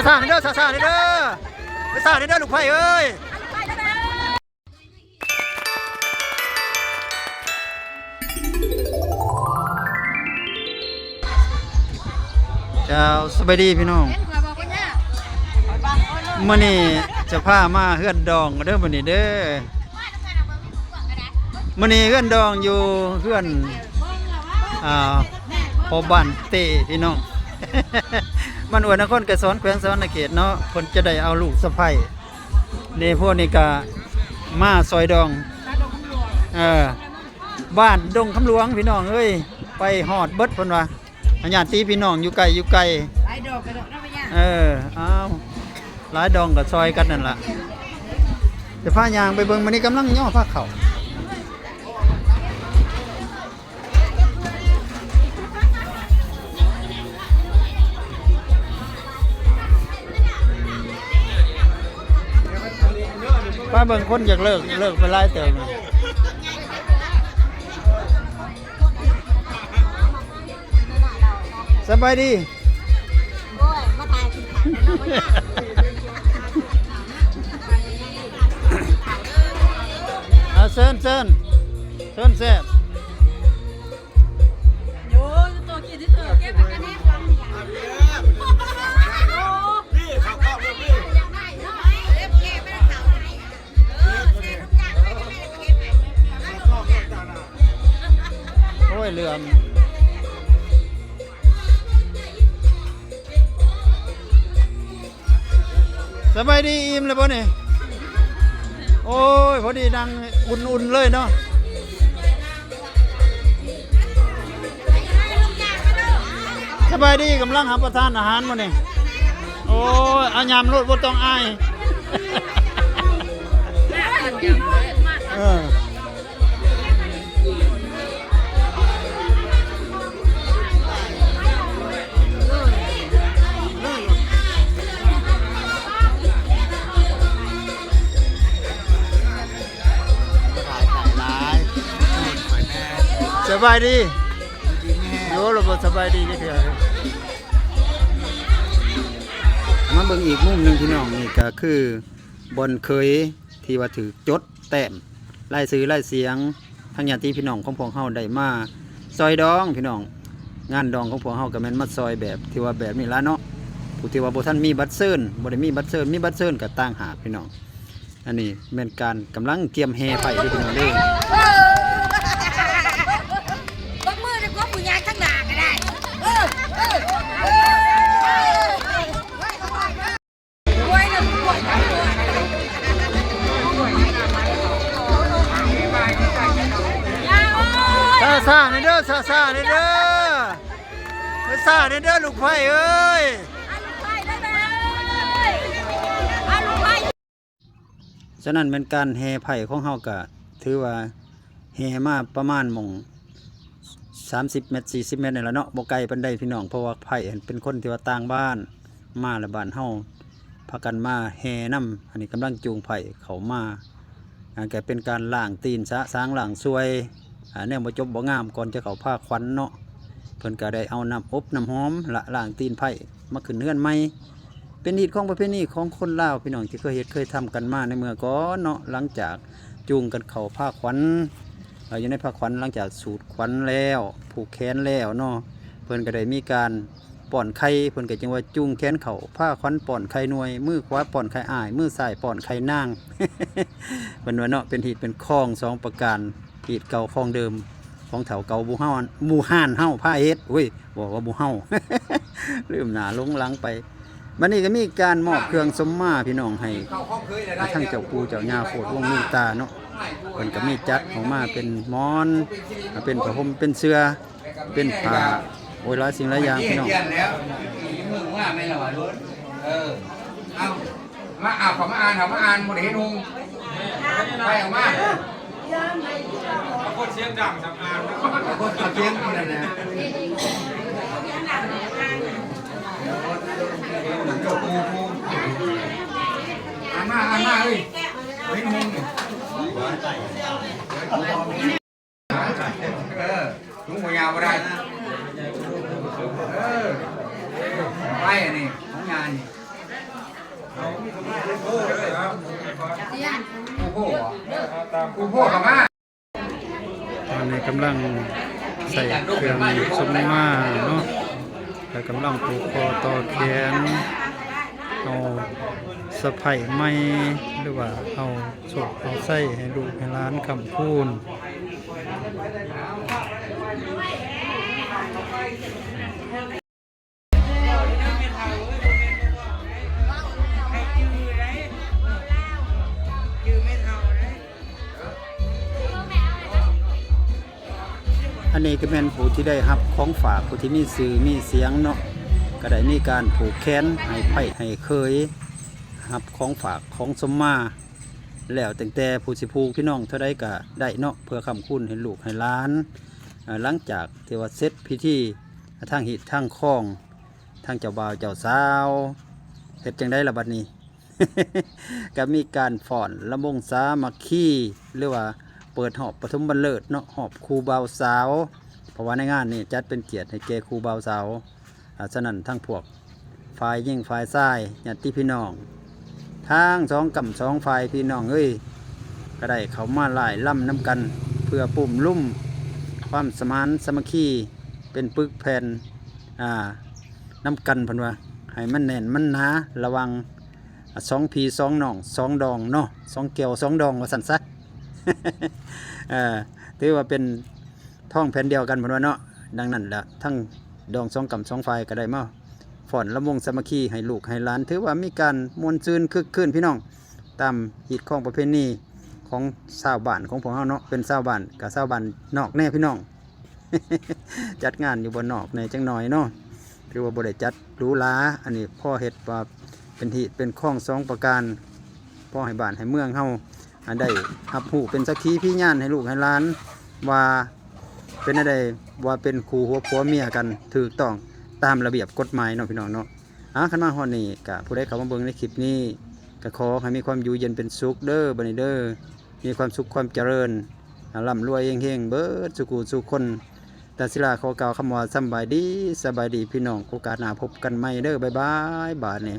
ຊ້າໆແດ່ເດີ ຊ້າໆແດ່ເດີ ຊ້າໆແດ່ເດີ ລູກໃພ້ເອີຍ. ເຈົ້າ ສະບາຍດີພີ່ນ້ອງ ມື້ນີ້ຈະພາມາເຮືອນດອງເດີ ມື້ນີ້ເດີ. ມື້ນີ້ເຮືອນດອງຢູ່ເຮືອນ ອ່າ ພໍ່ບ້ານເຕ້ພີ່ນ້ອງ ບ້ານອວນ ນະຄອນໄກສອນ ແຂວງສະຫວັນນະເຂດເນາະ. ເພິ່ນຈະໄດ້ເອົາລູກສະໃພ້ ນີ້ ພວກນີ້ກະມາຊ່ອຍດອງ ເອີ ບ້ານດົງຄຳຫຼວງພີ່ນ້ອງເອີຍ ໄປຮອດເບິດເພິ່ນວ່າ ຍາດຕິພີ່ນ້ອງຢູ່ໃກ້ຢູ່ໄກ ຫຼາຍດອງກະເນາະ ເອີ ເອົາ ຫຼາຍດອງກະຊ່ອຍກັນນັ້ນລະ. ຈະພາຍ່າງໄປເບິ່ງ ມື້ນີ້ກຳລັງຍໍພາເຂົ້າ ໄປເບິ່ງຄົນຢາກເລີກ ເລີກໄປຫຼາຍເຕີບ. ສະບາຍດີ ໂອ້ຍ ມາຖ່າຍກິນເຂົ້າແລ້ວເນາະ ເອົາ ເຊີນ ເຊີນ ເຊີນແຊບ. ໂອ້ຍ ເຫຼືອມ. ສະບາຍດີ ອີ່ມແລ້ວບໍ່ນີ້? ໂອ້ຍ ພໍດີນັ່ງອຸ່ນໆເລີຍເນາະ. ສະບາຍດີ ກຳລັງຮັບປະທານອາຫານມື້ນີ້. ໂອ້ຍ ອາ ຍຳໂລດ ບໍ່ຕ້ອງອາຍ ເອີ. ສະບາຍດີ ໂຍ ລະບໍ່ສະບາຍດີຈັກເທື່ອ. ມາເບິ່ງອີກມຸມໜຶ່ງພີ່ນ້ອງ ນີ້ກະຄືບ່ອນເຄີຍທີ່ວ່າຖືກຈົດແຕ້ມລາຍຊື່ລາຍສຽງ ທັງຍາດຕິພີ່ນ້ອງຂອງພວກເຮົາໄດ້ມາຊ່ອຍດອງພີ່ນ້ອງ. ງານດອງຂອງພວກເຮົາກະແມ່ນມາຊ່ອຍແບບທີ່ວ່າແບບນີ້ລະເນາະ ຜູ້ທີ່ວ່າບໍ່ທັນມີບັດເຊີນ ບໍ່ໄດ້ມີບັດເຊີນ ມີບັດເຊີນກະຕ່າງຫາກພີ່ນ້ອງ. ອັນນີ້ແມ່ນການກຳລັງກຽມແຫ່ໄຟເດີພີ່ນ້ອງເດີ. ຊ້າໆແດ່ເດີ ຊ້າໆແດ່ເດີ ຊ້າໆແດ່ເດີ ລູກໃພ້ເອີຍ. ສະນັ້ນແມ່ນການແຫ່ໄພ້ຂອງເຮົາກະຖືວ່າແຫ່ມາປະມານໝ່ອງສາມສິບແມັດ ສີ່ສິບແມັດນີ້ລະເນາະ ບໍ່ໄກປານໃດພີ່ນ້ອງ ເພາະວ່າໄພ້ຫັ້ນເປັນຄົນທີ່ວ່າຕ່າງບ້ານ ມາແລ້ວບ້ານເຮົາພາກັນມາແຫ່ນຳ. ອັນນີ້ກຳລັງຈູງໄພ້ເຂົ້າມາ ອັນກະເປັນການລ້າງຕີນສະສາງລ້າງສວຍ ອາ ແນວບໍ່ຈົບບໍ່ງາມ ກ່ອນຈະເຂົ້າພາຂວັນເນາະ ເພິ່ນກະໄດ້ເອົານ້ຳອົບນ້ຳຫອມລະລ້າງຕີນໄພ້ ມາຂຶ້ນເຮືອນໃໝ່ ເປັນຮີດຄອງປະເພນີຂອງຄົນລາວພີ່ນ້ອງ ທີ່ເຄີຍເຮັດເຄີຍທຳກັນມາໃນເມື່ອກ່ອນເນາະ. ຫຼັງຈາກຈູງກັນເຂົ້າພາຂວັນ ເອີ ຢູ່ໃນພາຂວັນ ຫຼັງຈາກສູດຂວັນແລ້ວ ຜູກແຂນແລ້ວເນາະ ເພິ່ນກະໄດ້ມີການປ້ອນໄຂ່ ເພິ່ນກະຈຶ່ງວ່າຈູງແຂນເຂົ້າ ພາຂວັນປ້ອນໄຂ່ໜ່ວຍ ມືຂວາປ້ອນໄຂ່ອ້າຍ ມືຊ້າຍປ້ອນໄຂ່ນາງ ເພິ່ນວ່າເນາະ ເປັນຮີດເປັນຄອງສອງປະການ ຮີດເກົ່າຄອງເດີມ ຂອງເຖົ້າເກົ່າບູຮານ ບູຮານເຮົາພາເຮັດ ໂອ້ຍ ເວົ້າວ່າບູເຮົາ ລືມໜ້າຫຼົງຫຼັງໄປ. ບັດນີ້ກະມີການມອບເຄື່ອງສົມມາພີ່ນ້ອງໃຫ້ ໃຫ້ທັງເຈົ້າປູ່ເຈົ້າຍ່າໂຄດວົງລຸງຕາເນາະ ເພິ່ນກະມີຈັດອອກມາເປັນໝອນ ເປັນຜ້າຫົ່ມ ເປັນເສື່ອ ເປັນຜ້າ ໂອ້ຍ ຫຼາຍສິ່ງຫຼາຍຢ່າງພີ່ນ້ອງ. ມາ ເອົາ ເຂົ້າມາອ່ານ ເຂົ້າມາອ່ານ ບໍ່ໄດ້ເຫັນຫຸ່ງ ໄປອອກມາ ເອົາຄົນສຽງດັງສຳອານ ເອົາຄົນສຽງນີ້ແຫຼະ ອ່ານມາ ອ່ານມາເອີຍ ເຫັນຫຸ່ງນີ້ ເອີ ຫຸ່ງບໍ່ຍາວບໍ່ໄດ້ ເອີ ໄປອັນນີ້ ຂອງຍານີ້ ຕອນນີ້ກຳລັງໃສ່ເຄື່ອງສົມມາເນາະ ແລະກຳລັງຜູກຄໍຕໍ່ແຂນ ເອົາສະໃພ້ໃໝ່ ຫຼືວ່າເອົາໂຊກເອົາໄຊໃຫ້ລູກໃຫ້ຫຼານຄ້ຳຄູນ. ອັນນີ້ກໍແມ່ນຜູ້ທີ່ໄດ້ຮັບຂອງຝາກ ຜູ້ທີ່ມີຊື່ມີສຽງເນາະ ກໍໄດ້ມີການຜູກແຂນໃຫ້ໃພ້ໃຫ້ເຂີຍ ຮັບຂອງຝາກຂອງສົມມາ ແລ້ວຕັ້ງແຕ່ຜູ້ຊິຜູກ ພີ່ນ້ອງເທົ່າໃດກໍໄດ້ເນາະ ເພື່ອຄ້ຳຄູນໃຫ້ລູກໃຫ້ຫຼານ. ເອີ ຫຼັງຈາກທີ່ວ່າເສັດພິທີທາງຮີດທາງຄອງ ທາງເຈົ້າບ່າວເຈົ້າສາວ ເຮັດຈັ່ງໃດລະບັດນີ້? ກໍມີການຟ້ອນລຳວົງສາມັກຄີ ຫຼືວ່າເປີດຮອບປະຖົມບັນເລີດເນາະ ຮອບຄູ່ບ່າວສາວ ເພາະວ່າໃນງານນີ້ຈັດເປັນກຽດໃຫ້ແກ່ຄູ່ບ່າວສາວ. ອາ ສະນັ້ນທັງພວກຝ່າຍຍິງຝ່າຍຊາຍ ຍາດຕິພີ່ນ້ອງ ທັງສອງກ້ຳສອງຝ່າຍ ພີ່ນ້ອງເອີຍ ກໍໄດ້ເຂົ້າມາລ່າຍລຳນຳກັນ ເພື່ອປຸ້ມລຸມຄວາມສະໝານສາມັກຄີ ເປັນປຶກແຜ່ນ ອາ ນຳກັນ ເພິ່ນວ່າ ໃຫ້ມັນແໜ້ນມັນໜາ ລະຫວ່າງ ອາ ສອງພີ່ສອງນ້ອງສອງດອງເນາະ ສອງແກ້ວສອງດອງ ວ່າຊັ້ນຊະ ເອີ ຖືວ່າເປັນທອງແຜ່ນດຽວກັນ ເພິ່ນວ່າເນາະ. ດັ່ງນັ້ນລະ ທັງດອງສອງກ້ຳສອງຝ່າຍກໍໄດ້ມາຟ້ອນລຳວົງສາມັກຄີໃຫ້ລູກໃຫ້ຫຼານ ຖືວ່າມີການມ່ວນຊື່ນຄຶກຄື້ນ ພີ່ນ້ອງ ຕາມຮີດຄອງປະເພນີຂອງຊາວບ້ານຂອງພວກເຮົາເນາະ ເປັນຊາວບ້ານກໍຊາວບ້ານນອກແດ່ ພີ່ນ້ອງ. ຈັດງານຢູ່ບ້ານນອກແດ່ຈັກໜ່ອຍເນາະ ຖືວ່າບໍ່ໄດ້ຈັດຫຼູຫຼາ ອັນນີ້ພໍເຮັດວ່າເປັນຮີດເປັນຄອງສອງປະການ ພໍໃຫ້ບ້ານໃຫ້ເມືອງເຮົາ ອັນ ໄດ້ຮັບຮູ້ເປັນສັກຂີພິຍານໃຫ້ລູກໃຫ້ຫຼານວ່າເປັນແນວໃດ ວ່າເປັນຄູ່ຫົວຜົວເມຍກັນຖືກຕ້ອງຕາມລະບຽບກົດໝາຍເນາະ ພີ່ນ້ອງເນາະ. ອາ ຄັນມາຮອດນີ້ກະຜູ້ໃດເຂົ້າມາເບິ່ງໃນຄລິບນີ້ ກະຂໍໃຫ້ມີຄວາມຢູ່ເຢັນເປັນສຸກເດີ ບັດນີ້ເດີ ມີຄວາມສຸກຄວາມຈະເລີນ ອາ ລ່ຳລວຍເຮັງໆ ເບິດສູ່ຄູ່ສູ່ຄົນ. ຕາສິລາຂໍກ່າວຄຳວ່າສຳບາຍດີ ສະບາຍດີພີ່ນ້ອງ ໂອກາດໜ້າພົບກັນໃໝ່ເດີ ບາຍບາຍ ບາດນີ້.